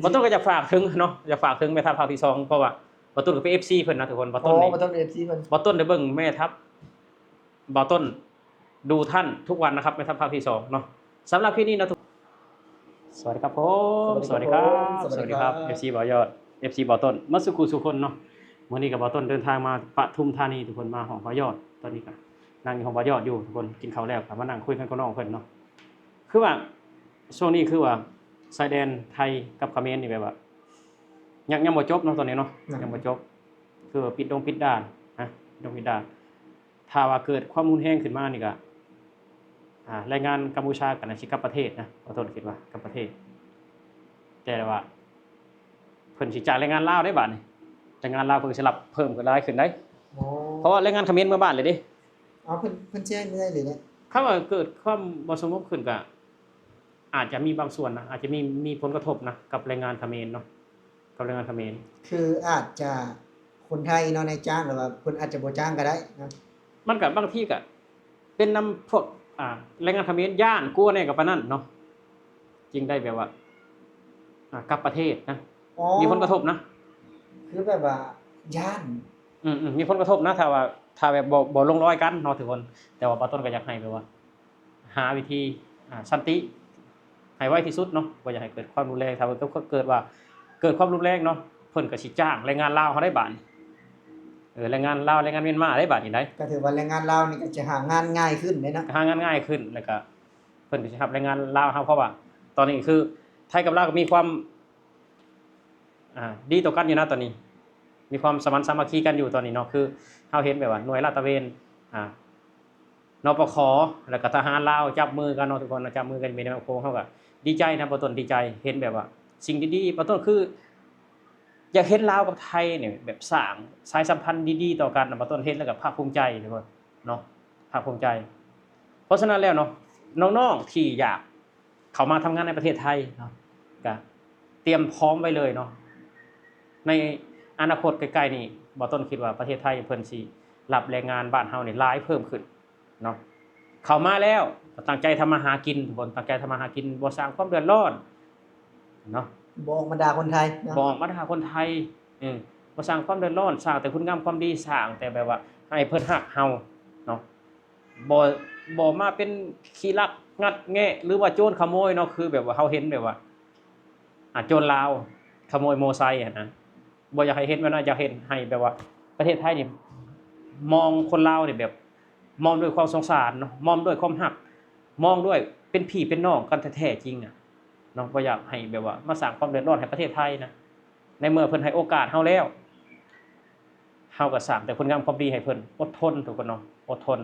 ບ່າວຕົ້ນກໍຢາກຝາກເຖິງເນາະ ຢາກຝາກເຖິງແມ່ທັບພາກທີສອງ ເພາະວ່າບ່າວຕົ້ນກໍເປັນເອັຟຊີເພິ່ນນະທຸກຄົນ. ບ່າວຕົ້ນນີ້ ອໍ ບ່າວຕົ້ນເປັນເອັຟຊີເພິ່ນ ບ່າວຕົ້ນໄດ້ເບິ່ງແມ່ທັບ ບ່າວຕົ້ນ ດູທ່ານທຸກວັນນະຄັບ ແມ່ທັບພາກທີສອງເນາະ. ສຳລັບຄລິບນີ້ເນາະທຸກ ສະຫວັດດີຄັບຜົມ ສະຫວັດດີຄັບ ສະຫວັດດີຄັບ ສະຫວັດດີຄັບ ເອັຟຊີບ່າວຍອດ ເອັຟຊີບ່າວຕົ້ນ ໝົດສູ່ຄູ່ສູ່ຄົນເນາະ. ມື້ນີ້ກໍບ່າວຕົ້ນເດີນທາງມາປະທຸມທານີທຸກຄົນ ມາຫ້ອງບ່າວຍອດ. ຕອນນີ້ກໍນັ່ງຢູ່ຫ້ອງບ່າວຍອດຢູ່ທຸກຄົນ ກິນເຂົ້າແລ້ວກໍມານັ່ງຄຸຍກັນກັບນ້ອງເພິ່ນເນາະ. ຄືວ່າຊ່ວງນີ້ຄືວ່າຊາຍແດນໄທກັບຂະເໝນນີ້ແບບວ່າ ຍັງ ຍັງບໍ່ຈົບເນາະຕອນນີ້ເນາະ ຍັງ ຍັງບໍ່ຈົບ ຄືວ່າປິດດົງປິດດ່ານນະ ປິດດົງປິດດ່ານ. ຖ້າວ່າເກີດຄວາມຮຸນແຮງຂຶ້ນມານີ້ກະ ອ່າ ແຮງງານກຳປູເຈຍກໍໜ້າຊິກັບປະເທດນະ ບ່າວຕົ້ນຄິດວ່າກັບປະເທດ. ແຕ່ວ່າເພິ່ນຊິຈ້າງແຮງງານລາວໄດ໋ບາດນີ້ ແຮງງານລາວເພິ່ນຊິຮັບເພີ່ມຂຶ້ນຫຼາຍຂຶ້ນໄດ໋. ອໍ ເພາະວ່າແຮງງານຂະເໝນເມືອບ້ານເລີຍເດ້. ເອົາ ເພິ່ນ ເພິ່ນຊິເຮັດແນວໃດເລີຍເນຍ? ຄັນວ່າເກີດຄວາມບໍ່ສະຫງົບຂຶ້ນກະ ອາດຈະມີບາງສ່ວນນະ ອາດຈະມີ ມີຜົນກະທົບນະ ກັບແຮງງານຂະເໝນເນາະ ກັບແຮງງານຂະເໝນ. ຄືອາດຈະຄົນໄທເນາະ ນາຍຈ້າງ ຫຼືວ່າເພິ່ນອາດຈະບໍ່ຈ້າງກໍໄດ້ເນາະ. ມັນກະບາງທີກະເປັນນຳພວກ ອ່າ ແຮງງານຂະເໝນຢ້ານ ກົວແດ່ກໍປານນັ້ນເນາະ ຈຶ່ງໄດ້ແບບວ່າ ອ່າ ກັບປະເທດນະ. ອໍ ມີຜົນກະທົບນະ ຄືແບບວ່າຢ້ານ. ອືມໆ ມີຜົນກະທົບນະ ຖ້າວ່າ ຖ້າແບບບໍ່ ບໍ່ລົງລອຍກັນເນາະທຸກຄົນ. ແຕ່ວ່າບ່າວຕົ້ນກໍຢາກໃຫ້ແບບວ່າ ຫາວິທີ ອ່າ ສັນຕິໃຫ້ໄວທີ່ສຸດເນາະ ບໍ່ຢາກໃຫ້ເກີດຄວາມຮຸນແຮງ. ຖ້າວ່າເກີດວ່າເກີດຄວາມຮຸນແຮງເນາະ ເພິ່ນກໍຊິຈ້າງແຮງງານລາວເຮົາໄດ໋ບາດນີ້. ເອີ ແຮງງານລາວ ແຮງງານມຽນມາໄດ໋ບາດນີ້ໄດ໋. ກໍຖືວ່າແຮງງານລາວນີ້ກໍຈະຫາງານງ່າຍຂຶ້ນເດ້ເນາະ ຫາງານງ່າຍຂຶ້ນ ແລ້ວກໍເພິ່ນກໍຊິຮັບແຮງງານລາວເຮົາ ເພາະວ່າຕອນນີ້ຄືໄທກັບລາວກໍມີຄວາມ ອ່າ ດີຕໍ່ກັນຢູ່ນະຕອນນີ້ ມີຄວາມສະໝັນສາມັກຄີກັນຢູ່ຕອນນີ້ເນາະ. ຄືເຮົາເຫັນແບບວ່າໜ່ວຍລາດຕະເວນ ອ່າ ນປຄ ແລ້ວກໍທະຫານລາວຈັບມືກັນເນາະທຸກຄົນເນາະ ຈັບມືກັນຢູ່ແມ່ນ້ຳໂຂງ. ເຮົາກໍດີໃຈນະ ບ່າວຕົ້ນດີໃຈ ເຫັນແບບວ່າສິ່ງດີໆ ບ່າວຕົ້ນຄືຢາກເຫັນລາວກັບໄທນີ້ແບບສ້າງສາຍສຳພັນດີໆຕໍ່ກັນນະ. ບ່າວຕົ້ນເຫັນແລ້ວກໍພາກພູມໃຈເນາະ ພາກພູມໃຈ. ເພາະສະນັ້ນແລ້ວເນາະ ນ້ອງໆທີ່ຢາກ ເຂົ້າມາທຳງານໃນປະເທດໄທເນາະ ກະຕຽມພ້ອມໄວ້ເລີຍເນາະ. ໃນອະນາຄົດໃກ້ໆນີ້ ບ່າວຕົ້ນຄິດວ່າປະເທດໄທເພິ່ນຊິຮັບແຮງງານບ້ານເຮົານີ້ຫຼາຍເພີ່ມຂຶ້ນເນາະ. ເຂົ້າມາແລ້ວກໍຕັ້ງໃຈທຳມາຫາກິນທຸກຄົນ ຕັ້ງໃຈທຳມາຫາກິນ ບໍ່ສ້າງຄວາມເດືອດຮ້ອນເນາະ ບໍ່ອອກມາດ່າຄົນໄທເນາະ ບໍ່ອອກມາດ່າຄົນໄທ ເອີ ບໍ່ສ້າງຄວາມເດືອດຮ້ອນ ສ້າງແຕ່ຄຸນງາມຄວາມດີ ສ້າງແຕ່ແບບວ່າໃຫ້ເພິ່ນຮັກເຮົາເນາະ. ບໍ່ ບໍ່ມາເປັນຂີ້ລັກງັດແງະ ຫຼືວ່າໂຈນຂະໂມຍເນາະ ຄືແບບວ່າເຮົາເຫັນແບບວ່າ ອ່າ ໂຈນລາວຂະໂມຍມໍໄຊຫັ້ນນະ ບໍ່ຢາກໃຫ້ເຫັນແບບນັ້ນ. ຢາກເຫັນໃຫ້ແບບວ່າປະເທດໄທນີ້ ມອງຄົນລາວນີ້ແບບ ມອງດ້ວຍຄວາມສົງສານເນາະ ມອງດ້ວຍຄວາມຮັກ ມອງດ້ວຍເປັນພີ່ເປັນນ້ອງກັນແທ້ໆຈິງອະເນາະ. ບໍ່ຢາກໃຫ້ແບບວ່າມາສ້າງຄວາມເດືອດຮ້ອນໃຫ້ປະເທດໄທນະ ໃນເມື່ອເພິ່ນໃຫ້ໂອກາດເຮົາແລ້ວ ເຮົາກໍສ້າງແຕ່ຄຸນງາມຄວາມດີໃຫ້ເພິ່ນ. ອົດທົນທຸກຄົນເນາະ ອົດທົນ.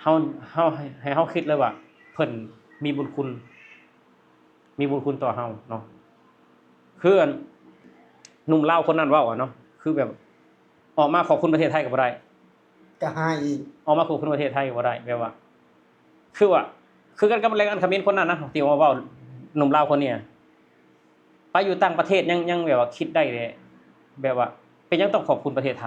ເຮົາ ເຮົາ ໃຫ້ ໃຫ້ເຮົາຄິດເລີຍວ່າເພິ່ນມີບຸນຄຸນ ມີບຸນຄຸນຕໍ່ເຮົາເນາະ. ຄືອັນໜຸ່ມລາວຄົນນັ້ນເວົ້າອະເນາະ ຄືແບບອອກມາຂອບຄຸນປະເທດໄທກໍບໍ່ໄດ້ ກໍຫາຍອີກ ອອກມາຂອບຄຸນປະເທດໄທກໍບໍ່ໄດ້. ແບບວ່າ ຄືວ່າ ຄືກັນກັບແຮງງານຂະເໝນຄົນນັ້ນນະ ທີ່ອອກມາເວົ້າ ໜຸ່ມລາວຄົນນີ້ ໄປຢູ່ຕ່າງປະເທດຍັງ ຍັງແບບວ່າຄິດໄດ້ເດ້ ແບບວ່າເປັນຫຍັງຕ້ອງຂອບຄຸນປະເທດໄທ?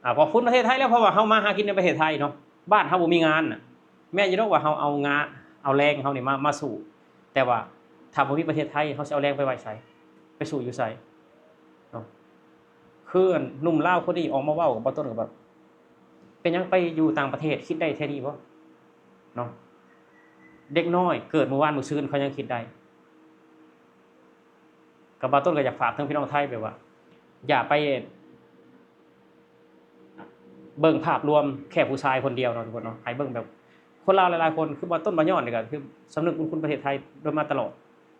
ອາ ຂອບຄຸນປະເທດໄທແລ້ວ ເພາະວ່າເຮົາມາຫາກິນໃນປະເທດໄທເນາະ ບ້ານເຮົາບໍ່ມີງານນະ. ແມ່ນຢູ່ດອກວ່າເຮົາເອົາງານ ເອົາແຮງເຮົານີ້ມາ ມາສູ້ ແຕ່ວ່າຖ້າບໍ່ມີປະເທດໄທ ເຮົາຊິເອົາແຮງໄປໄວ້ໃສ? ໄປສູ້ຢູ່ໃສເນາະ? ຄືໜຸ່ມລາວຄົນນີ້ອອກມາເວົ້າກັບບ່າວຕົ້ນ ກໍແບບ ເປັນຫຍັງໄປຢູ່ຕ່າງປະເທດ ຄິດໄດ້ແຄ່ນີ້ບໍ່ເນາະ? ເດັກນ້ອຍເກີດມື້ວານມື້ຊືນ ເຂົາຍັງຄິດໄດ້. ກໍບ່າວຕົ້ນກໍຢາກຝາກເຖິງພີ່ນ້ອງໄທ ແບບວ່າ ຢ່າໄປເບິ່ງພາບລວມແຄ່ຜູ້ຊາຍຄົນດຽວເນາະທຸກຄົນເນາະ. ໃຫ້ເບິ່ງແບບຄົນລາວຫຼາຍໆຄົນ ຄືບ່າວຕົ້ນ ບ່າວຍອດນີ້ກໍຄືສຳນຶກບຸນຄຸນປະເທດໄທໂດຍມາຕະຫຼອດ.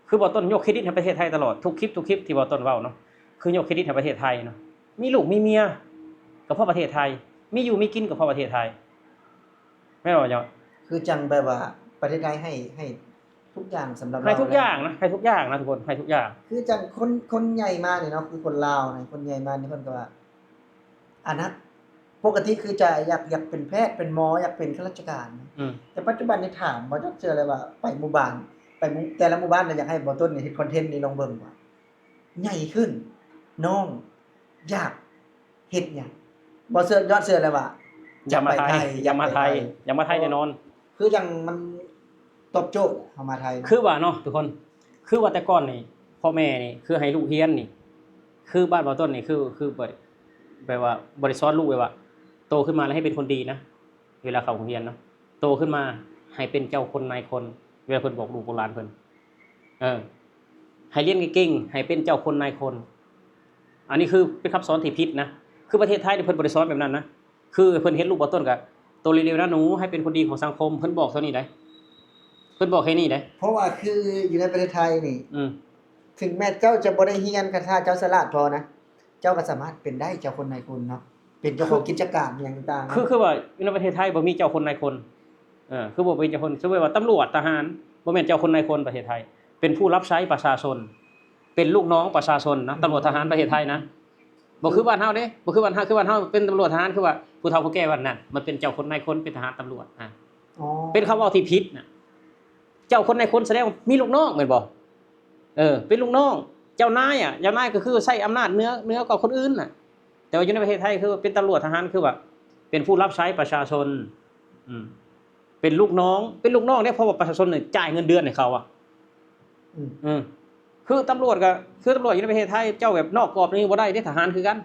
ຄືບ່າວຕົ້ນຍົກເຄຣດິດໃຫ້ປະເທດໄທຕະຫຼອດ ທຸກຄລິບ ທຸກຄລິບທີ່ບ່າວຕົ້ນເວົ້າເນາະ ຄືຍົກເຄຣດິດໃຫ້ປະເທດໄທເນາະ. ມີລູກມີເມຍກໍເພາະປະເທດໄທ ມີຢູ່ມີກິນກໍເພາະປະເທດໄທ ແມ່ນບໍ່ ຍອດ? ຄືຈັ່ງແບບວ່າປະເທດໄທໃຫ້ ໃຫ້ທຸກຢ່າງສຳລັບ ໃຫ້ທຸກຢ່າງນະ ໃຫ້ທຸກຢ່າງນະທຸກຄົນ ໃຫ້ທຸກຢ່າງ. ຄືຈັ່ງຄົນ ຄົນໃຫຍ່ມານີ້ເນາະ ຄືຄົນລາວນະ ຄົນໃຫຍ່ມານີ້ເພິ່ນກໍວ່າ ອັນນະ ປົກກະຕິຄືຈະຢາກ ຢາກເປັນແພດ ເປັນໝໍ ຢາກເປັນຂ້າລາຊະການນະ. ອືມ ແຕ່ປັດຈຸບັນນີ້ຖາມບໍ່ຈັກເທື່ອເລີຍວ່າ ໄປໝູ່ບ້ານ ໄປໝູ່ ແຕ່ລະໝູ່ບ້ານນະ ຢາກໃຫ້ບ່າວຕົ້ນເຮັດຄອນເທັນນີ້ລອງເບິ່ງວ່າ ໃຫຍ່ຂຶ້ນ ນ້ອງຢາກເຮັດຫຍັງ? ບໍ່ເຊື່ອ ຍອດເຊື່ອແລ້ວວ່າ ຢາກມາໄທ ຢາກມາໄທ ຢາກມາໄທແນ່ນອນ. ຄືຈັ່ງມັນຕອບໂຈດເຮົາມາໄທນະ ຄືວ່າເນາະທຸກຄົນ ຄືວ່າແຕ່ກ່ອນນີ້ ພໍ່ແມ່ນີ້ ຄືໃຫ້ລູກຮຽນນີ້ ຄືບ້ານເບົາຕົ້ນນີ້ ຄື ຄືແບບ ແບບວ່າບໍ່ໄດ້ສອນລູກແບບວ່າ ໂຕຂຶ້ນມາແລ້ວໃຫ້ເປັນຄົນດີນະ ເວລາເຂົ້າໂຮງຮຽນເນາະ ໂຕຂຶ້ນມາໃຫ້ເປັນເຈົ້າຄົນນາຍຄົນ ເວລາເພິ່ນບອກລູກບອກຫຼານເພິ່ນ ເອີ ໃຫ້ຮຽນເກັ່ງໆ ໃຫ້ເປັນເຈົ້າຄົນນາຍຄົນ. ອັນນີ້ຄືເປັນຄຳສອນທີ່ຜິດນະ ຄືປະເທດໄທນີ້ເພິ່ນບໍ່ໄດ້ສອນແບບນັ້ນນະ ຄືເພິ່ນເຫັນລູກເບົາຕົ້ນກະ ໂຕເລວໆນະໜູ ໃຫ້ເປັນຄົນດີຂອງສັງຄົມ ເພິ່ນບອກເທົ່ານີ້ໃດ ເພິ່ນບອກແຄ່ນີ້ໃດ. ເພາະວ່າຄືຢູ່ໃນປະເທດໄທນີ້ ອືມ ເຖິງແມ່ນເຈົ້າຈະບໍ່ໄດ້ຮຽນ ຄັນຖ້າເຈົ້າສະຫຼາດພໍນະ ເຈົ້າກໍສາມາດເປັນໄດ້ເຈົ້າຄົນນາຍຄົນເນາະ ເປັນເຈົ້າຂອງກິດຈະການຫຍັງຕ່າງໆ ຄື ຄື ຄືວ່າຢູ່ໃນປະເທດໄທບໍ່ມີເຈົ້າຄົນນາຍຄົນ ເອີ ຄືບໍ່ເປັນເຈົ້າຄົນ ສົມມຸດວ່າຕຳຫຼວດ ທະຫານ ບໍ່ແມ່ນເຈົ້າຄົນນາຍຄົນປະເທດໄທ ເປັນຜູ້ຮັບໃຊ້ປະຊາຊົນ ເປັນລູກນ້ອງປະຊາຊົນນະ ອືມ ຕຳຫຼວດ ທະຫານປະເທດໄທນະ ບໍ່ຄືບ້ານເຮົາເດ້ ບໍ່ຄືບ້ານເຮົາ ຄືບ້ານເຮົາເປັນຕຳຫຼວດ ທະຫານ ຄືວ່າຜູ້ເຖົ້າຜູ້ແກ່ວ່ານັ້ນ ມັນເປັນເຈົ້າຄົນນາຍຄົນ ເປັນທະຫານ ຕຳຫຼວດ ອາ ອໍ ເປັນຄຳເວົ້າທີ່ຜິດນະ ເຈົ້າຄົນນາຍຄົນສະແດງວ່າມີລູກນ້ອງແມ່ນບໍ່? ເອີ ເປັນລູກນ້ອງ ເຈົ້ານາຍອະ ເຈົ້ານາຍກໍຄືໃຊ້ອຳນາດເໜືອ ເໜືອກວ່າຄົນອື່ນນະ ແຕ່ວ່າຢູ່ໃນປະເທດໄທຄືເປັນຕຳຫຼວດ ທະຫານ ຄືວ່າເປັນຜູ້ຮັບໃຊ້ປະຊາຊົນ ອືມ ເປັນລູກນ້ອງ ເປັນລູກນ້ອງເດ້ ເພາະວ່າປະຊາຊົນນີ້ຈ່າຍເງິນເດືອນໃຫ້ເຂົາອະ ອືມ ອືມ ຄືຕຳຫຼວດກໍ ຄືຕຳຫຼວດຢູ່ໃນປະເທດໄທ ເຈົ້າແບບນອກກອບນີ້ບໍ່ໄດ້ເດ້ ທະຫານຄືກັນ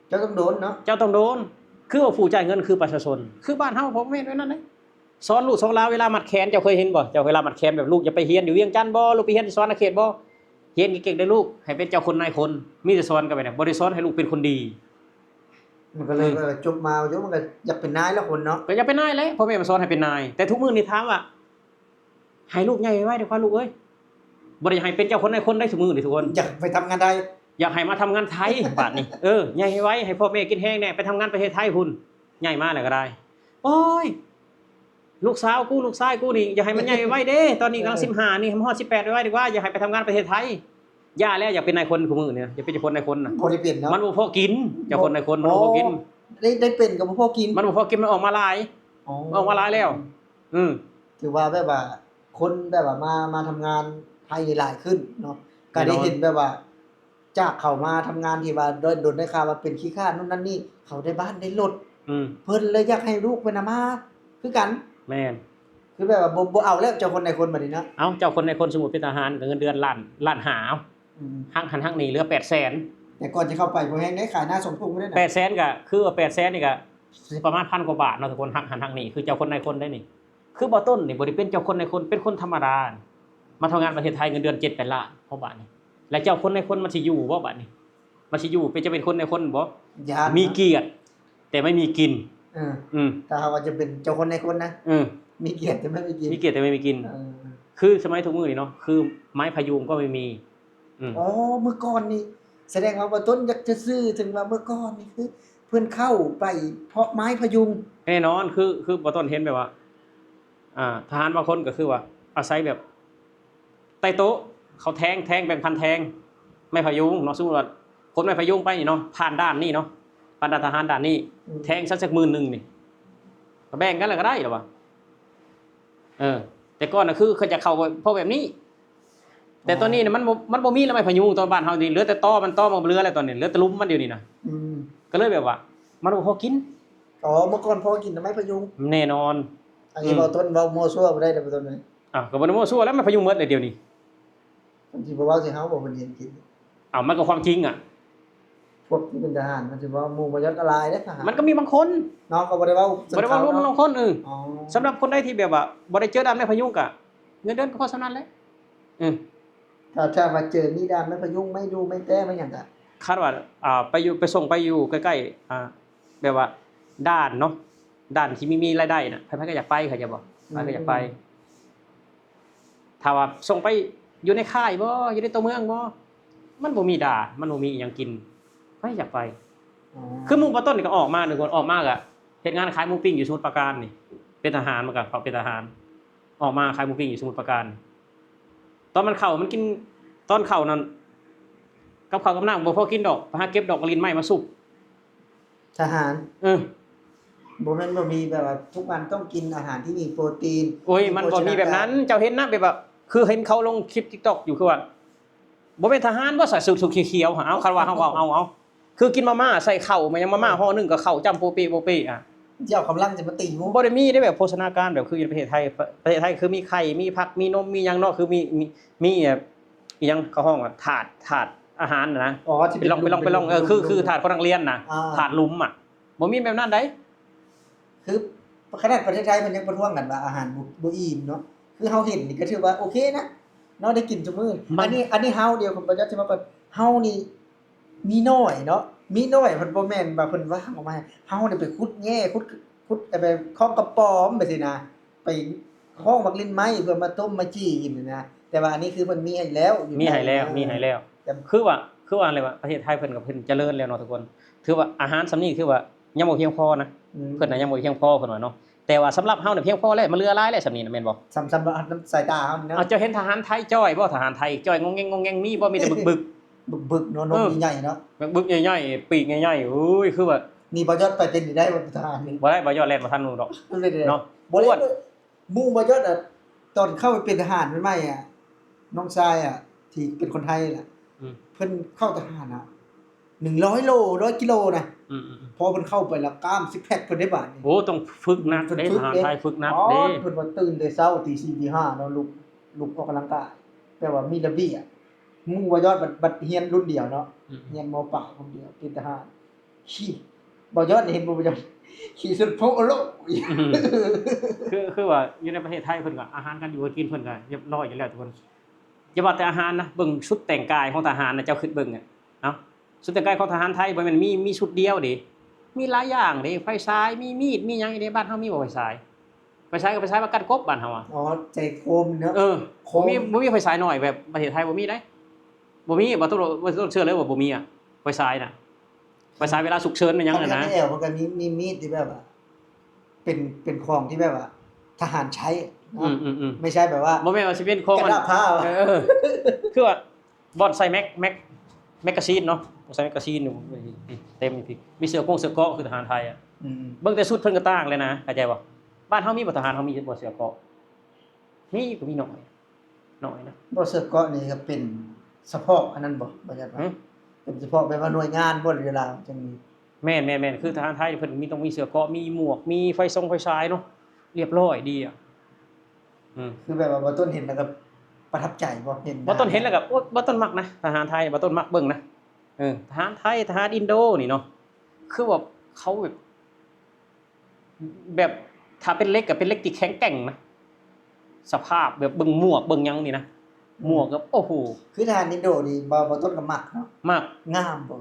ເຈົ້າຕ້ອງໂດນເນາະ ເຈົ້າຕ້ອງໂດນ ຄືວ່າຜູ້ຈ່າຍເງິນຄືປະຊາຊົນ ຄືບ້ານເຮົາບໍ່ແມ່ນແບບນັ້ນເດ້ ສອນລູກສອນຫຼານ ເວລາມັດແຂນ ເຈົ້າເຄີຍເຫັນບໍ່? ເຈົ້າເວລາມັດແຂນແບບລູກຢາກໄປຮຽນຢູ່ວຽງຈັນບໍ່? ລູກໄປຮຽນທີ່ສະຫວັນນະເຂດບໍ່? ຮຽນເກັ່ງໆເດີ້ລູກ ໃຫ້ເປັນເຈົ້າຄົນນາຍຄົນ ມີແຕ່ສອນກັນແບບນັ້ນ ບໍ່ໄດ້ສອນໃຫ້ລູກເປັນຄົນດີ ມັນກໍເລີຍ ອືມ ວ່າຈົບມາຢູ່ ມັນກໍຢາກເປັນນາຍແລ້ວຄົນເນາະ ກໍຢາກເປັນນາຍແຫຼະ ພໍ່ແມ່ມາສອນໃຫ້ເປັນນາຍ ແຕ່ທຸກມື້ນີ້ຖາມວ່າ ໃຫ້ລູກໃຫຍ່ໄວໆດີກວ່າລູກເອີຍ ບໍ່ໄດ້ຢາກໃຫ້ເປັນເຈົ້າຄົນນາຍຄົນໄດ໋ ທຸກມື້ນີ້ທຸກຄົນ ຢາກໄປທຳງານໄທ ຢາກໃຫ້ມາທຳງານໄທ ບາດນີ້ ເອີ ໃຫຍ່ໄວໆ ໃຫ້ພໍ່ແມ່ກິນແຮງແດ່ ໄປທຳງານປະເທດໄທພຸ້ນ ໃຫຍ່ມາແລ້ວກໍໄດ້ ໂອ້ຍ ລູກສາວກູ ລູກຊາຍກູນີ້ ຢາກໃຫ້ມັນໃຫຍ່ໄວໆເດ້ ຕອນນີ້ກຳລັງ ເອີ ສິບຫ້ານີ້ ໃຫ້ມັນຮອດສິບແປດໄວໆດີກວ່າ ຢາກໃຫ້ໄປທຳງານປະເທດໄທ ຢ່າແລ້ວ ຢາກເປັນນາຍຄົນຄູ່ມື້ນີ້ນະ ຢາກເປັນເຈົ້າຄົນນາຍຄົນນະ ບໍ່ໄດ້ເປັນເນາະ ມັນບໍ່ພໍກິນ ເຈົ້າຄົນນາຍຄົນມັນບໍ່ພໍກິນ ໂອ້ ໄດ້ ໄດ້ເປັນກໍບໍ່ພໍກິນ ມັນບໍ່ພໍກິນ ມັນອອກມາຫຼາຍ ອໍ ມັນອອກມາຫຼາຍແລ້ວ ອືມ ຖືວ່າແບບວ່າຄົນແບບວ່າມາ ມາທຳງານໄທນີ້ຫຼາຍຂຶ້ນເນາະ ແນ່ນອນ ກໍໄດ້ເຫັນແບບວ່າ ຈາກເຂົາມາທຳງານທີ່ວ່າດົນ ດົນໄດ້ຂ່າວວ່າເປັນຂີ້ຄ້ານນັ້ນນັ້ນນີ້ ເຂົາໄດ້ບ້ານໄດ້ລົດ ອືມ ເພິ່ນເລີຍຢາກໃຫ້ລູກເພິ່ນນະມາຄືກັນ ແມ່ນ ຄືແບບວ່າບໍ່ ບໍ່ເອົາແລ້ວເຈົ້າຄົນນາຍຄົນບາດນີ້ເນາະ ເອົ້າ ເຈົ້າຄົນນາຍຄົນ ສົມມຸດເປັນທະຫານກໍເງິນເດືອນລ້ານ ລ້ານຫ້າ ອືມ ຫັກຫັ້ນຫັກນີ້ເຫຼືອແປດແສນ ແຕ່ກ່ອນຊິເຂົ້າໄປບໍ່ແຮງໄດ້ ຂາຍໜ້າສົ່ງທຸງໄດ້ນະ ແປດແສນກໍຄືວ່າແປດແສນນີ້ກໍຊິປະມານພັນກວ່າບາດເນາະ ທຸກຄົນ ຫັກຫັ້ນຫັກນີ້ ຄືເຈົ້າຄົນນາຍຄົນໄດ້ນີ້ ຄືບໍ່ຕົ້ນນີ້ບໍ່ໄດ້ເປັນເຈົ້າຄົນນາຍຄົນ ເປັນຄົນທຳມະດາ ມາທຳງານປະເທດໄທເງິນເດືອນເຈັດແປດລ້ານ ເພາະບາດນີ້ ແລ້ວເຈົ້າຄົນນາຍຄົນມັນຊິຢູ່ບໍ່ບາດນີ້ ມັນຊິຢູ່ເປັນ ຈະເປັນຄົນນາຍຄົນບໍ່ ຢ້ານ ມີກຽດແຕ່ໄມ່ມີກິນ ເອີ ອືມ ຖ້າຫາກວ່າຈະເປັນເຈົ້າຄົນນາຍຄົນນະ ເອີ ມີກຽດແຕ່ໄມ່ມີກິນ ມີກຽດແຕ່ໄມ່ມີກິນ ເອີ ຄືສະໄໝທຸກມື້ນີ້ເນາະ ຄືໄມ້ພະຍຸງກໍໄມ່ມີ ອືມ ອໍ ເມື່ອກ່ອນນີ້ ສະແດງວ່າບໍ່ຕົ້ນຢາກຈະສື່ເຖິງວ່າເມື່ອກ່ອນນີ້ ຄືເພິ່ນເຂົ້າໄປເພາະໄມ້ພະຍຸງ ແນ່ນອນ ຄື ຄືບໍ່ຕົ້ນເຫັນແບບວ່າ ອ່າ ທະຫານບາງຄົນກໍຄືວ່າອາໄສແບບໃຕ້ໂຕະ ເຂົາແທງ ແທງແບ່ງພັນແທງ ໄມ້ພະຍຸງເນາະ ສົມມຸດວ່າຂົນໄມ້ພະຍຸງໄປນີ້ເນາະ ຜ່ານດ່ານນີ້ເນາະ ຜ່ານດ່ານທະຫານດ່ານນີ້ ອືມ ແທງສັກ ສັກໝື່ນໜຶ່ງນີ້ ກໍແບ່ງກັນແລ້ວກໍໄດ້ລະວ່າ ເອີ ແຕ່ກ່ອນນະ ຄືເຂົາຈະເຂົ້າເພາະແບບນີ້ ແຕ່ຕອນນີ້ນະ ມັນບໍ່ ມັນບໍ່ມີແລ້ວໄມ້ພະຍຸງ ຕອນບ້ານເຮົານີ້ ເຫຼືອແຕ່ຕໍມັນ ຕໍມັນກໍບໍ່ເຫຼືອແລ້ວຕອນນີ້ ເຫຼືອແຕ່ຫຼຸມມັນດຽວນີ້ນະ ອືມ ກໍເລີຍແບບວ່າ ມັນບໍ່ພໍກິນ ອໍ ເມື່ອກ່ອນພໍກິນນະໄມ້ພະຍຸງ ແນ່ນອນ ອັນນີ້ ອືມ ເວົ້າຕົ້ນເວົ້າມົ້ວຊົ່ວບໍ່ໄດ້ເດີ້ ຕົ້ນເອີຍ ອ່າ ກໍບໍ່ໄດ້ມົ້ວຊົ່ວແລ້ວ ໄມ້ພະຍຸງໝົດແລ້ວດຽວນີ້ ເພິ່ນຊິບໍ່ເວົ້າໃສ່ເຮົາບໍ່ ເພິ່ນເຫັນກິນ ເອົ້າ ມັນກໍຄວາມຈິງອະ ພວກທີ່ເປັນທະຫານມັນຊິເວົ້າ ໝູ່ບໍ່ຢອດກໍຫຼາຍເດ້ທະຫານ ມັນກໍມີບາງຄົນເນາະ ກໍບໍ່ໄດ້ເວົ້າ ບໍ່ໄດ້ເວົ້າລວມ ເນາະ ບາງຄົນ ເອີ ອໍ ສຳລັບຄົນໃດທີ່ແບບວ່າບໍ່ໄດ້ເຈີດ້ານໄມ້ພະຍຸງ ກະເງິນເດືອນກໍພໍສ່ຳນັ້ນແຫຼະ ອືມ ຖ້າ ຖ້າວ່າເຈີມີດ້ານໄມ້ພະຍຸງ ໄມ້ດູ່ ໄມ້ແຕ້ ໄມ້ຫຍັງກະ ຄາດວ່າ ອ່າ ໄປຢູ່ ໄປສົ່ງໄປຢູ່ໃກ້ໆ ອ່າ ແບບວ່າດ່ານເນາະ ດ່ານທີ່ມີ ມີລາຍໄດ້ນະ ໃຜໆກໍຢາກໄປ ເຂົາເຈົ້າບອກ ໃຜໆກໍຢາກໄປ ອືມ ຖ້າວ່າສົ່ງໄປຢູ່ໃນຄ້າຍບໍ່ ຢູ່ໃນຕົວເມືອງບໍ່ ມັນບໍ່ມີດ່ານ ມັນບໍ່ມີອີ່ຫຍັງກິນ ໃຜຢາກໄປ ອໍ ຄືໝູ່ປາຕົ້ນນີ້ກໍອອກມາ ໜຶ່ງຄົນອອກມາກໍເຮັດງານຂາຍໝູປີ້ງຢູ່ສະໝຸດປາການນີ້ ເປັນທະຫານ ມັນກໍເຂົາເປັນທະຫານ ອອກມາຂາຍໝູປີ້ງຢູ່ສະໝຸດປາການ ຕອນມັນເຂົ້າ ມັນກິນ ຕອນເຂົ້ານັ້ນ ກັບເຂົ້າກັບນ້ຳບໍ່ພໍກິນດອກ ໄປຫາເກັບດອກມະລິນໄມ້ມາຊຸບ ທະຫານ ເອີ ບໍ່ແມ່ນບໍ່ມີແບບວ່າທຸກວັນຕ້ອງກິນອາຫານທີ່ມີໂປຣຕີນ ໂອ້ຍ ມີໂພຊະນາການ ມັນບໍ່ມີແບບນັ້ນ ເຈົ້າເຫັນນະ ແບບວ່າ ຄືເຫັນເຂົາລົງຄລິບຕິກຕັອກຢູ່ ຄືວ່າ ບໍ່ແມ່ນທະຫານບໍ່ໃສ່ຊຸດຂຽວໆ ຫາ ເອົາ ຄັນວ່າເຮົາເວົ້າ ເອົາ ເອົາ ຄືກິນມາມ່າໃສ່ເຂົ້າ ແມ່ນຫຍັງ ມາມ່າຫໍ່ໜຶ່ງກໍເຂົ້າຈ້ຳໂປເປໂປເປ ອ່າ ຊິເອົາກຳລັງຈະມາຕີໝູ່. ບໍ່ໄດ້ມີເດ້ແບບໂພຊະນາການແບບຄືຢູ່ໃນປະເທດໄທ. ປະ ປະເທດໄທຄືມີໄຂ່ ມີຜັກ ມີນົມ ມີຫຍັງເນາະ ຄືມີ ມີ ມີ ອີ່ຫຍັງເຂົາຮ້ອງວ່າ ທາດ ທາດອາຫານນະ. ອໍ ທີ່ ເປັນ ເປັນ ເປັນ ເປັນ ເປັນ ເອີ ຄື ຄືທາດຂອງນັກຮຽນນະ ອ່າ ທາດຫຼຸມອະ. ບໍ່ມີແບບນັ້ນໃດ໋. ຄືຂະໜາດປະເທດໄທເພິ່ນຍັງປະທ້ວງກັນວ່າອາຫານບໍ່ ບໍ່ອີ່ມເນາະ. ຄືເຮົາເຫັນນີ້ກໍຖືວ່າໂອເຄນະເນາະ ໄດ້ກິນຊຸມື້. ມັນ ອັນນີ້ ອັນນີ້ເຮົາ ດຽວຂ້າພະເຈົ້າຊິມາກ່ອນ ເຮົານີ້ມີໜ້ອຍເນາະ ມີໜ້ອຍ. ເພິ່ນບໍ່ແມ່ນວ່າເພິ່ນວ່າງອອກມາໃຫ້ ເຮົານີ້ໄປຂຸດແງ່ຂຸດ ຂຸດ ໄປຄອງກະປອມໄປຊີ້ນະ ໄປຄອງໝາກລິ້ນໄມ້ເພື່ອມາຕົ້ມມາຈີ່ກິນນີ້ນະ. ແຕ່ວ່າອັນນີ້ຄືເພິ່ນມີໃຫ້ແລ້ວ ມີໃຫ້ແລ້ວ ມີໃຫ້ແລ້ວ. ຄືວ່າ ຄືວ່າແຫຼະວ່າປະເທດໄທເພິ່ນກໍເພິ່ນຈະເລີນແລ້ວເນາະທຸກຄົນ. ຖືວ່າອາຫານສ່ຳນີ້ຖືວ່າຍັງບໍ່ພຽງພໍນະ ອືມ ເພິ່ນນະຍັງບໍ່ພຽງພໍເພິ່ນວ່າເນາະ. ແຕ່ວ່າສຳລັບເຮົານີ້ພຽງພໍແລ້ວ ມັນເຫຼືອຫຼາຍແລ້ວສ່ຳນີ້ນະ ແມ່ນບໍ່? ສຳ ສຳລັບສາຍຕາເຮົານີ້ເນາະ. ເອົາ ເຈົ້າເຫັນທະຫານໄທຈ່ອຍບໍ່? ທະຫານໄທຈ່ອຍງອງແງງ ງອງແງງ ມີບໍ່? ມີແຕ່ບຶກໆ ບຶກໆເນາະ ນົມໃຫຍ່ໆເນາະ ບຶກໆໃຫຍ່ໆ ປີກໃຫຍ່ໆ. ໂອ້ຍ ຄືວ່າ ນີ້ບ່າວຍອດໄປເປັນຢູ່ໄດ້ບໍ່? ທະຫານນີ້ບໍ່ໄດ້ ບ່າວຍອດແລ່ນບໍ່ທັນໝູ່ດອກເນາະ. ບໍ່ໄດ້ ໝູ່ບ່າວຍອດນະ ຕອນເຂົ້າໄປເປັນທະຫານໃໝ່ໆອະ ນ້ອງຊາຍອະ ທີ່ເປັນຄົນໄທລະ ອືມ ເພິ່ນເຂົ້າທະຫານນະ ໜຶ່ງຮ້ອຍໂລ ຮ້ອຍກິໂລນະ. ອືມໆໆ ພໍເພິ່ນເຂົ້າໄປລະ ກ້າມຊິກແພັກເພິ່ນໄດ້ບາດນີ້. ໂອ້ ຕ້ອງຝຶກໜັກເດ້ ທະຫານໄທຝຶກໜັກເດ້. ເພິ່ນຝຶກເດ້. ອໍ ເພິ່ນວ່າຕື່ນແຕ່ເຊົ້າຕີສີ່ຕີຫ້າເນາະ ລຸກ ລຸກອອກກຳລັງກາຍ ແປວ່າມີລະບຽບ. ໝູ່ບ່າວຍອດບັດ ບັດຮຽນລຸ້ນດຽວເນາະ ອືມ ຮຽນ ມ.ປາຍຄົນດຽວ ເກນທະຫານ. ຂີ່ ບ່າວຍອດເຫັນບໍ່? ບ່າວຍອດຂີ່ສຸດໂພໂອໂລ. ອືມ ຄື ຄືວ່າຢູ່ໃນປະເທດໄທເພິ່ນກໍອາຫານການຢູ່ການກິນເພິ່ນກໍຮຽບຮ້ອຍຢູ່ແລ້ວທຸກຄົນ. ຢ່າວ່າແຕ່ອາຫານນະ ເບິ່ງຊຸດແຕ່ງກາຍຂອງທະຫານນະ ເຈົ້າຄິດເບິ່ງເນາະ ຊຸດແຕ່ງກາຍຂອງທະຫານໄທບໍ່ແມ່ນມີ ມີຊຸດດຽວເດ້ ມີຫຼາຍຢ່າງເດ້. ໄຟສາຍ ມີມີດ ມີຫຍັງເດ້. ບ້ານເຮົາມີບໍ່ໄຟສາຍ? ໄຟສາຍກໍໄຟສາຍປາກັນກົບບ້ານເຮົາອະ. ອໍ ໃຈໂຄມເນາະ. ເອີ ໂຄມ ບໍ່ມີ ບໍ່ມີໄຟສາຍໜ້ອຍແບບປະເທດໄທ ບໍ່ມີເດ້ ບໍ່ມີ. ບໍ່ຕ້ອງ ບໍ່ຕ້ອງເຊື່ອເລີຍວ່າບໍ່ມີອະ ໄຟສາຍນະ. ໄຟສາຍເວລາສຸກເສີນແມ່ນຫຍັງຫັ້ນນະ. ແຖວມັນກໍມີ ມີມີດທີ່ແບບວ່າ ເປັນ ເປັນຂອງທີ່ແບບວ່າທະຫານໃຊ້ເນາະ. ອືມໆໆ ບໍ່ໃຊ່ແບບວ່າ ບໍ່ແມ່ນວ່າຊິເປັນຂອງ ກະດາດຜ້າ. ເອີ ຄືວ່າບ່ອນໃສ່ແມັກ ແມັກ ແມັກກາຊີນເນາະ ໃສ່ແມັກກາຊີນຢູ່ ເຕັມຢູ່ພີ້. ມີເສື້ອກົງເສື້ອເກາະຄືທະຫານໄທອະ. ອືມ ເບິ່ງແຕ່ຊຸດເພິ່ນກໍຕ່າງແລ້ວນະ ເຂົ້າໃຈບໍ່? ບ້ານເຮົາມີບໍ່ ທະຫານເຮົາມີບໍ່ເສື້ອເກາະ? ມີກໍມີໜ້ອຍ ໜ້ອຍນະ. ບໍ່ ເສື້ອເກາະນີ້ກໍເປັນສະເພາະອັນນັ້ນບໍ່? ບໍ່ຈັກວ່າ ຫື? ເປັນສະເພາະແບບວ່າໜ່ວຍງານບໍ່ ຫຼືລາວຈັ່ງມີ? ແມ່ນໆໆ ຄືທະຫານໄທເພິ່ນມີ ຕ້ອງມີເສື້ອເກາະ ມີໝວກ ມີໄຟຊົງໄຟສາຍເນາະ ລຽບຮ້ອຍດີອະ. ອືມ ຄືແບບວ່າບ່າວຕົ້ນເຫັນແລ້ວກໍປະທັບໃຈບໍ່? ເຫັນ ບ່າວຕົ້ນເຫັນແລ້ວກໍ ໂອ້ ບ່າວຕົ້ນມັກນະ ທະຫານໄທ ບ່າວຕົ້ນມັກເບິ່ງນະ. ເອີ ທະຫານໄທ ທະຫານອິນໂດນີ້ເນາະ ຄືວ່າເຂົາແບບ ແບບຖ້າເປັນເຫຼັກກໍເປັນເຫຼັກທີ່ແຂງແກ່ງນະ ສະພາບແບບເບິ່ງໝວກເບິ່ງຫຍັງນີ້ນະ ໝວກແບບ ໂອ້ໂຫ ຄືທະຫານອິນໂດນີ້ ບ່າວ ບ່າວຕົ້ນກໍມັກເນາະ. ມັກ ງາມບໍ່?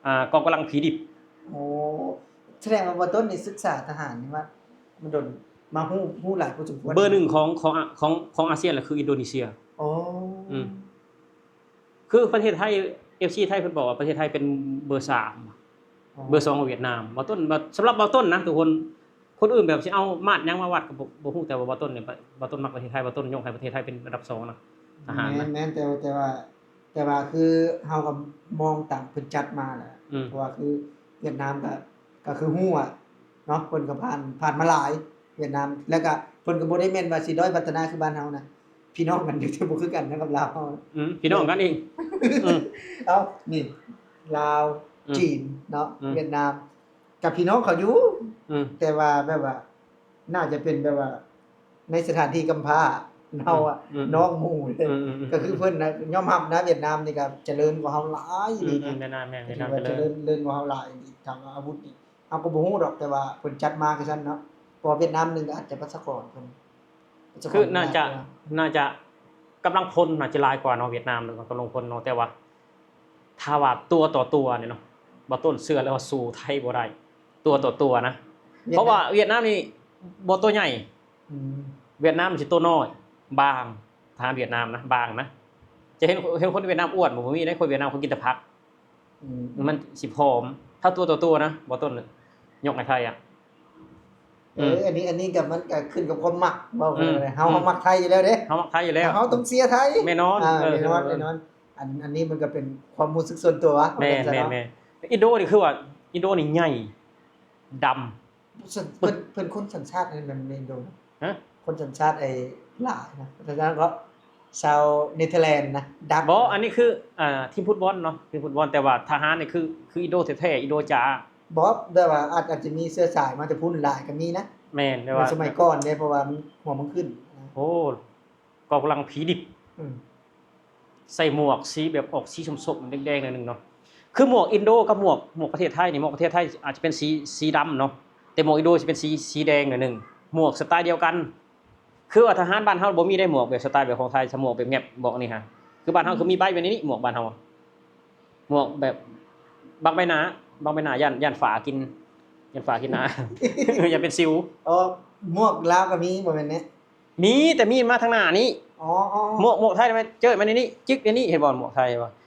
ອ່າ ກອງກຳລັງຜີດິບ. ໂອ້ ສະແດງວ່າບ່າວຕົ້ນນີ້ສຶກສາທະຫານນີ້ມາ ມາດົນ ມາຮູ້ ຮູ້ຫຼາຍພໍສົມຄວນ. ເບີໜຶ່ງຂອງ ຂອງ ຂອງ ຂອງອາຊຽນລະຄືອິນໂດນີເຊຍ. ໂອ້ ອືມ ຄືປະເທດໄທ ເອັຟຊີ ໄທເພິ່ນບອກວ່າປະເທດໄທເປັນເບີສາມ ອໍ ເບີສອງຂອງຫວຽດນາມ. ບ່າວຕົ້ນ ສຳລັບບ່າວຕົ້ນນະທຸກຄົນ ຄົນອື່ນແບບຊິເອົາມາດຫຍັງມາວັດກໍບໍ່ ບໍ່ຮູ້ ແຕ່ວ່າບ່າວຕົ້ນນີ້ ບ່າວຕົ້ນມັກປະເທດໄທ ບ່າວຕົ້ນຍົກໃຫ້ປະເທດໄທເປັນອັນດັບສອງນະ ທະຫານນະ. ແມ່ນໆ ແຕ່ ແຕ່ວ່າ ແຕ່ວ່າຄືເຮົາກໍມອງຕາມເພິ່ນຈັດມາແຫຼະ ອືມ ເພາະວ່າຄືຫວຽດນາມກໍ ກໍຄືຮູ້ອະເນາະ ເພິ່ນກໍຜ່ານ ຜ່ານມາຫຼາຍ ຫວຽດນາມ ແລ້ວກໍເພິ່ນກໍບໍ່ໄດ້ແມ່ນວ່າຊິດ້ອຍພັດທະນາຄືບ້ານເຮົານະ ພີ່ນ້ອງກັນຢູ່ ແຕ່ບໍ່ຄືກັນນະກັບລາວເຮົາ ອືມ ພີ່ນ້ອງກັນເອງ. ເອີ ເອົ້າ ນີ້ລາວ ອືມ ຈີນເນາະ ອືມ ຫວຽດນາມ ກັບພີ່ນ້ອງເຂົາຢູ່ ອືມ ແຕ່ວ່າແບບວ່າ ໜ້າຈະເປັນແບບວ່າ ໃນສະຖານທີ່ກຳພ້າເຮົາອະ ອືມ ອືມ ນ້ອງໝູ່ເລີຍ ອືມ ອືມ ອືມ ກໍຄືເພິ່ນນະ ຍອມຮັບນະ ຫວຽດນາມນີ້ກໍຈະເລີນກວ່າເຮົາຫຼາຍ ອືມ ດີນະ ອືມ ແມ່ນໆ ແມ່ນ ຫວຽດນາມຈະເລີນ ຈະເລີນ ເລີນກວ່າເຮົາຫຼາຍ ຖາມວ່າອາວຸດນີ້ ເຮົາກໍບໍ່ຮູ້ດອກ ແຕ່ວ່າເພິ່ນຈັດມາຄືຊັ້ນເນາະ ເພາະວ່າຫວຽດນາມໜຶ່ງກໍອາດຈະປະຊາກອນເພິ່ນ ປະຊາກອນ ຄືໜ້າຈະ ຫຼາຍກວ່າ ໜ້າຈະ ກຳລັງພົນໜ້າຈະຫຼາຍກວ່າເນາະ ຫວຽດນາມ ກຳລັງພົນເນາະ ແຕ່ວ່າ ຖ້າວ່າຕົວຕໍ່ຕົວນີ້ເນາະ ບ່າວຕົ້ນເຊື່ອເລີຍວ່າສູ້ໄທບໍ່ໄດ້ ຕົວຕໍ່ຕົວນະ ຫວຽດນາມ ເພາະວ່າຫວຽດນາມນີ້ບໍ່ຕົວໃຫຍ່ ອືມ ຫວຽດນາມຊິໂຕນ້ອຍ ບາງ ທະຫານຫວຽດນາມນະ ບາງນະ ຈະເຫັນ ເຫັນຄົນຫວຽດນາມອ້ວນບໍ່? ບໍ່ມີເດ້ ຄົນຫວຽດນາມເຂົາກິນແຕ່ຜັກ ອືມ ມັນຊິຜອມ ຖ້າຕົວຕໍ່ຕົວນະ ບ່າວຕົ້ນຍົກໃຫ້ໄທອະ. ເອີ ອືມ ອັນນີ້ ອັນນີ້ກໍ ມັນກໍຂຶ້ນກັບຄວາມມັກ ເວົ້າກັນ ອືມ ເຮົາ ອືມ ເຮົາມັກໄທຢູ່ແລ້ວເດ້ ເຮົາມັກໄທຢູ່ແລ້ວ ເຮົາຕ້ອງເຊຍໄທ ແນ່ນອນ ອ່າ ເອີ ແນ່ນອນ ເອີ ແນ່ນອນ ອັນ ອັນນີ້ມັນກໍເປັນຄວາມຮູ້ສຶກສ່ວນຕົວ ແມ່ນ ວ່າຊັ້ນຊະເນາະ ແມ່ນ ແມ່ນ ອິນໂດນີ້ຄືວ່າ ອິນໂດນີ້ໃຫຍ່ ດຳ ເພິ່ນ ເພິ່ນຄົນສັນຊາດອັນນັ້ນແມ່ນອິນໂດນະ ຮະ ຄົນສັນຊາດໄອ້ຫຼາຍນະ ແລ້ວກໍຊາວເນເທີແລນນະ ດັດ ບໍ່ ອັນນີ້ຄື ອ່າ ທີມຟຸດບອນເນາະ ທີມຟຸດບອນ ແຕ່ວ່າທະຫານນີ້ຄື ຄືອິນໂດແທ້ໆ ອິນໂດຈ໋າ ບໍ່ ແຕ່ວ່າອາດ ອາດຈະມີເຊື້ອສາຍມາແຕ່ພຸ້ນຫຼາຍກໍມີນະ. ແມ່ນ ແຕ່ວ່າ ໃນສະໄໝກ່ອນເດ້ ເພາະວ່າມັນ ຫົວມັນຂຶ້ນນະ. ໂອ້ ເກາະກູລັງຜີດິບ. ອືມ. ໃສ່ໝວກສີແບບອອກສີສົ້ມໆ ແດງໆ ໜ້ອຍໜຶ່ງເນາະ. ຄືໝວກອິນໂດກັບໝວກ ໝວກປະເທດໄທນີ້ ໝວກປະເທດໄທອາດຈະເປັນສີ ສີດຳເນາະ ແຕ່ໝວກອິນໂດຊິເປັນສີ ສີແດງໜ້ອຍໜຶ່ງ. ໝວກສະໄຕດຽວກັນ. ຄືວ່າທະຫານບ້ານເຮົາບໍ່ມີໄດ້ໝວກແບບສະໄຕແບບຂອງໄທ ສະ ໝວກແບບແງບ ບອກນີ້ຫາ. ຄືບ້ານເຮົາ ອືມ ຄືມີໃບແບບນີ້ ໝວກບ້ານເຮົາ ໝວກແບບບັງໃບໜ້າ ບັງໃບໜ້າ ຢ້ານ ຢ້ານຝາກິນ ຢ້ານຝາກິນໜ້າ ຢ້ານເປັນສິວ. ອໍ ໝວກລາວກໍມີບໍ່ແມ່ນແນະ? ມີ ແຕ່ມີມາທາງໜ້ານີ້. ອໍໆ ໝວກ ໝວກໄທແມ່ນເຈີມາໃນນີ້ ຈິກໃນນີ້ ເຫັນບໍ່? ໝວກໄທ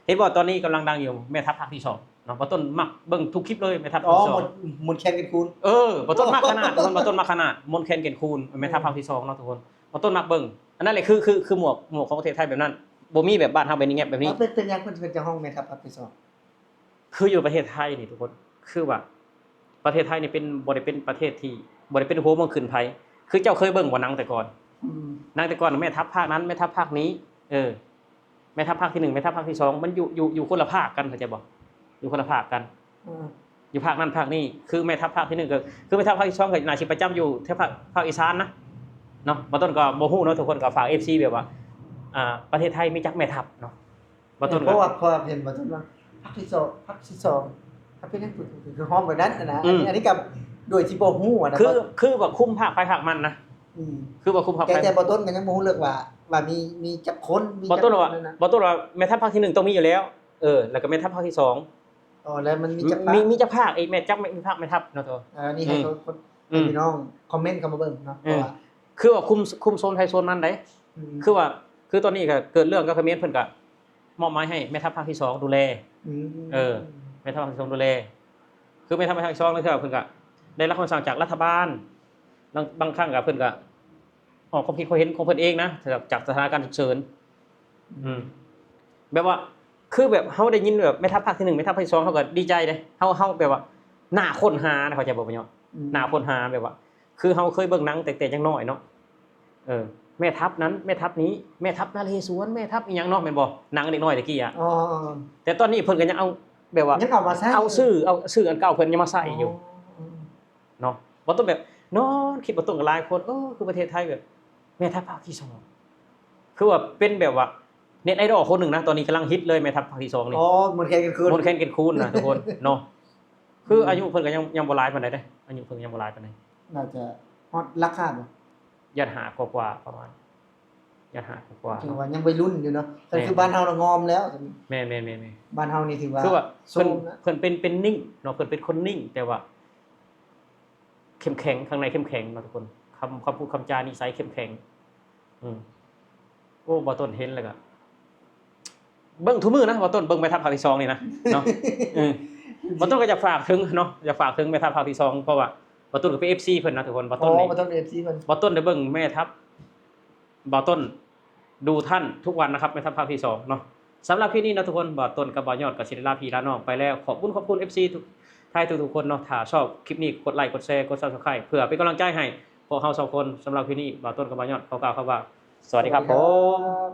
ເຫັນບໍ່? ຕອນນີ້ກຳລັງດັງຢູ່ ແມ່ທັບພາກທີສອງເນາະ. ບ່າວຕົ້ນມັກເບິ່ງທຸກຄລິບເລີຍ ແມ່ທັບພາກທີສອງ. ມົນ ມົນແຄນ ແກ່ນຄູນ. ເອີ ບ່າວຕົ້ນມັກຂະໜາດ ບ່າວຕົ້ນມັກຂະໜາດ ມົນແຄນ ແກ່ນຄູນ ແມ່ທັບພາກທີສອງເນາະທຸກຄົນ. ບ່າວຕົ້ນມັກເບິ່ງ. ອັນນັ້ນແຫຼະ ຄື ຄື ຄືໝວກ ໝວກຂອງປະເທດໄທແບບນັ້ນ ບໍ່ມີແບບບ້ານເຮົາເປັນແງບແບບນີ້. ເອົາ ເປັນ ເປັນຫຍັງເພິ່ນ ເພິ່ນຈະຮ້ອງແມ່ທັບພາກທີສອງ? ຄືຢູ່ປະເທດໄທນີ້ທຸກຄົນ ຄືວ່າປະເທດໄທນີ້ເປັນ ບໍ່ໄດ້ເປັນປະເທດທີ່ ບໍ່ໄດ້ເປັນຫົວເມືອງຂຶ້ນໃຜ. ຄືເຈົ້າເຄີຍເບິ່ງບໍ່ໜັງແຕ່ກ່ອນ? ອືມ. ໜັງແຕ່ກ່ອນແມ່ທັບພາກນັ້ນ ແມ່ທັບພາກນີ້ ເອີ ແມ່ທັບພາກທີໜຶ່ງ ແມ່ທັບພາກທີສອງ ມັນຢູ່ ຢູ່ ຢູ່ຄົນລະພາກກັນ ເຂົ້າໃຈບໍ່? ຢູ່ຄົນລະພາກກັນ. ອືມ. ຢູ່ພາກນັ້ນພາກນີ້ ຄືແມ່ທັບພາກທີໜຶ່ງ ກໍຄືແມ່ທັບພາກທີສອງ ກໍໜ້າຊິປະຈຳຢູ່ແຖວພາກ ພາກອີສານນະເນາະ. ບ່າວຕົ້ນກໍບໍ່ຮູ້ເນາະ ທຸກຄົນກໍຝາກເອັຟຊີ ແບບວ່າ ອ່າ ປະເທດໄທມີຈັກແມ່ທັບເນາະ? ບ່າວຕົ້ນ ເພາະວ່າ ເພາະວ່າເຫັນບ່າວຕົ້ນວ່າພາກທີສອງ ພາກທີສອງ ຖ້າເປັນຫຍັງ ຄືຮ້ອງແບບນັ້ນນະ. ອືມ. ອັນນີ້ ອັນນີ້ກໍໂດຍທີ່ບໍ່ຮູ້ນະ ຄື ຄືວ່າຄຸມພາກໃຜພາກມັນນະ. ອືມ. ຄືວ່າຄຸມພາກ ແຕ່ ໃຜ ແຕ່ບ່າວຕົ້ນກໍຍັງບໍ່ຮູ້ເລີກວ່າ ວ່າມີ ມີຈັກຄົນ ມີ ບ່າວຕົ້ນວ່າ ຈັກຄົນນັ້ນນະ ບ່າວຕົ້ນວ່າແມ່ທັບພາກທີໜຶ່ງຕ້ອງມີຢູ່ແລ້ວ ເອີ ແລ້ວກໍແມ່ທັບພາກທີສອງ. ອໍ ແລ້ວມັນມີຈັກພາກ ມີ ມີຈັກພາກອີກ ແມ່ ຈັກແມ່ນພາກແມ່ທັບເນາະໂຕ. ເອີ ນີ້ໃຫ້ ອືມ ຄົນ ອືມ ໃຫ້ພີ່ນ້ອງຄອມເມັນເຂົ້າມາເບິ່ງເນາະ ເອີ ເພາະວ່າ ຄືວ່າຄຸມ ຄຸມໂຊນໃຜໂຊນມັນໄດ໋. ອືມ. ຄືວ່າ ຄືຕອນນີ້ກໍເກີດເລື່ອງກັບຂະເໝນ ເພິ່ນກໍມອບໝາຍໃຫ້ແມ່ທັບພາກທີສອງດູແລ. ອືມ. ເອີ ແມ່ທັບພາກທີສອງດູແລ ຄືແມ່ທັບພາກທີສອງລາງເທື່ອເພິ່ນກໍໄດ້ຮັບຄຳສັ່ງຈາກລັດຖະບານ ບາງ ບາງຄັ້ງກໍເພິ່ນກໍ ອອກຄວາມຄິດຄວາມເຫັນຂອງເພິ່ນເອງນະ ຈາກ ຈາກສະຖານະການສຸກເສີນ. ອືມ. ແບບວ່າ ຄືແບບເຮົາໄດ້ຍິນແບບແມ່ທັບພາກທີໜຶ່ງ ແມ່ທັບພາກທີສອງ ເຮົາກໍດີໃຈເດ້ ເຮົາ ເຮົາແບບວ່າໜ້າຄົ້ນຫານະ ເຂົ້າໃຈບໍ່ ປະໂຍດ? ອືມ. ໜ້າຄົ້ນຫາ ແບບວ່າ ຄືເຮົາເຄີຍເບິ່ງໜັງແຕ່ ແຕ່ຍັງນ້ອຍເນາະ ເອີ ແມ່ທັບນັ້ນ ແມ່ທັບນີ້ ແມ່ທັບນະເຣສວນ ແມ່ທັບອີ່ຫຍັງເນາະ ແມ່ນບໍ່? ໜັງເດັກນ້ອຍແຕ່ກີ້ອະ. ອໍ ແຕ່ຕອນນີ້ເພິ່ນກໍຍັງເອົາ ແບບວ່າ ຍັງເອົາມາໃຊ້ ເອົາຊື່ ເອົາຊື່ອັນເກົ່າເພິ່ນຍັງມາໃຊ້ຢູ່. ອໍ ເນາະ ບໍ່ຕ້ອງແບບ ນອນຄິດ ບໍ່ຕ້ອງກັບຫຼາຍຄົນ ເອີ ຄືປະເທດໄທແບບແມ່ທັບພາກທີສອງ ຄືວ່າເປັນແບບວ່າເນັດໄອດອລຄົນໜຶ່ງນະ ຕອນນີ້ກຳລັງຮິດເລີຍ ແມ່ທັບພາກທີສອງນີ້. ອໍ ມົນແຄນ ແກ່ນຄູນ ມົນແຄນ ແກ່ນຄູນນະທຸກຄົນເນາະ. ອືມ. ຄືອາຍຸເພິ່ນກໍຍັງ ຍັງບໍ່ຫຼາຍປານໃດເດ້ ອາຍຸເພິ່ນຍັງບໍ່ຫຼາຍປານໃດ ໜ້າຈະຮອດຫຼັກລ້ານບໍ່? ຢ້ານຫ້າກວ່າໆ ປະມານ ຢ້ານຫ້າກວ່າໆ ຖືວ່າຍັງໄວລຸ້ນຢູ່ເນາະ. ແມ່ນ ຄືບ້ານເຮົາລະງອມແລ້ວ. ແມ່ນໆໆໆ ບ້ານເຮົານີ້ຖືວ່າ ຄືວ່າເພິ່ນ ເພິ່ນເປັນ ເປັນນິ້ງເນາະ ເພິ່ນເປັນຄົນນິ້ງ ແຕ່ວ່າ ເຂັ້ມແຂງ ຂ້າງໃນເຂັ້ມແຂງເນາະທຸກຄົນ ຄຳ ຄຳພູດຄຳຈານິໄສເຂັ້ມແຂງ. ອືມ. ໂອ້ ບ່າວຕົ້ນເຫັນແລ້ວກໍ ເບິ່ງທຸກມື້ນະ ບ່າວຕົ້ນເບິ່ງແມ່ທັບພາກທີສອງນີ້ນະ ເນາະ. ເອີ ບ່າວຕົ້ນກໍຢາກຝາກເຖິງເນາະ ຢາກຝາກເຖິງແມ່ທັບພາກທີສອງ ເພາະວ່າບ່າວຕົ້ນກໍເປັນເອັຟຊີເພິ່ນນະທຸກຄົນ. ບ່າວຕົ້ນ ອໍ ນີ້ ບ່າວຕົ້ນເປັນເອັຟຊີເພິ່ນ ບ່າວຕົ້ນໄດ້ເບິ່ງແມ່ທັບ ບ່າວຕົ້ນ ດູທ່ານທຸກວັນນະຄັບ ແມ່ທັບພາກທີສອງເນາະ. ສຳລັບຄລິບນີ້ເນາະທຸກຄົນ ບ່າວຕົ້ນກັບບ່າວຍອດກໍຊິໄດ້ລາພີ່ລານ້ອງໄປແລ້ວ. ຂອບຄຸນ ຂອບຄຸນເອັຟຊີທຸກ ໄທທຸກໆຄົນເນາະ. ຖ້າຊອບຄລິບນີ້ ກົດໄລ ກົດແຊ ກົດ Subscribe ເພື່ອເປັນກຳລັງໃຈໃຫ້ພວກເຮົາສອງຄົນ. ສຳລັບຄລິບນີ້ ບ່າວຕົ້ນກັບບ່າວຍອດຂໍກ່າວຄຳວ່າ ສະຫວັດດີຄັບ ສະຫວັດດີຄັບ ຜົມ.